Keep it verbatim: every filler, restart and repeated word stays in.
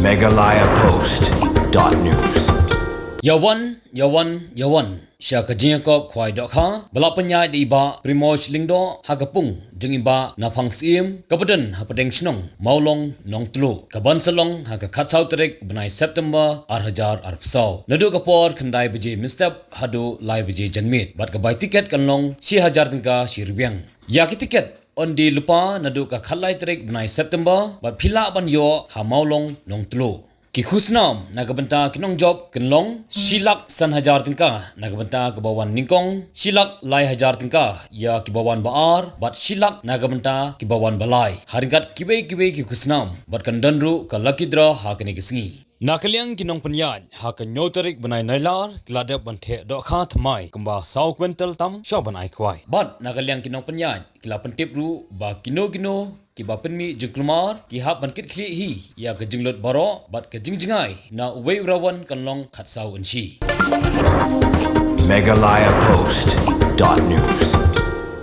Meghalaya Post dot news. Ïa wan, ïa wan, ïa wan sha ka jingïakop khwai dohkha ba la pynïaid da i Bah Primoj Lyngdoh ha ka pung jong i Bah Naphang Syiem, kaba don hapdeng shnong Mawlong Nongtluh, kaban sa long ha ka khatsaw tarik bnai September ar hajar arphew saw, naduh ka por khyndai baje mynstep haduh lai baje janmiet, bad ka bai tiket kan long shi hajar tyngka shi rbiang. Ïa ki tiket yn die lypa naduh ka khatlai tarik bnai September, bad phi lah ban ïoh ha Mawlong Nongtluh. Ki khusnam na ka bynta ki nongjop kin long shi lak san hajar tyngka na ka bynta kiba wan nyngkong, shi lak lai hajar tyngka ïa kiba wan ba ar, bad shi lak na ka bynta kiba wan ba lai, ha ryngkat kiwei kiwei ki khusnam. Bad kan don ruh ka lucky draw ha kane ka sngi. Na ka liang ki nongpynïaid, ha ka hynñiew tarik bnai Nailar ki la dep ban theh dohkha thymmai kumba saw kwintal tam sha ban ai khwai. Bad na ka liang ki nongpynïaid, ki la pyntip ruh ba kino kino kiba pynmih jingkulmar ki hap ban kit khlieh hi ïa ka jinglut baroh, bad ka jingjngai na uwei u rawan kan long khatsaw inshi. Meghalaya Post dot news.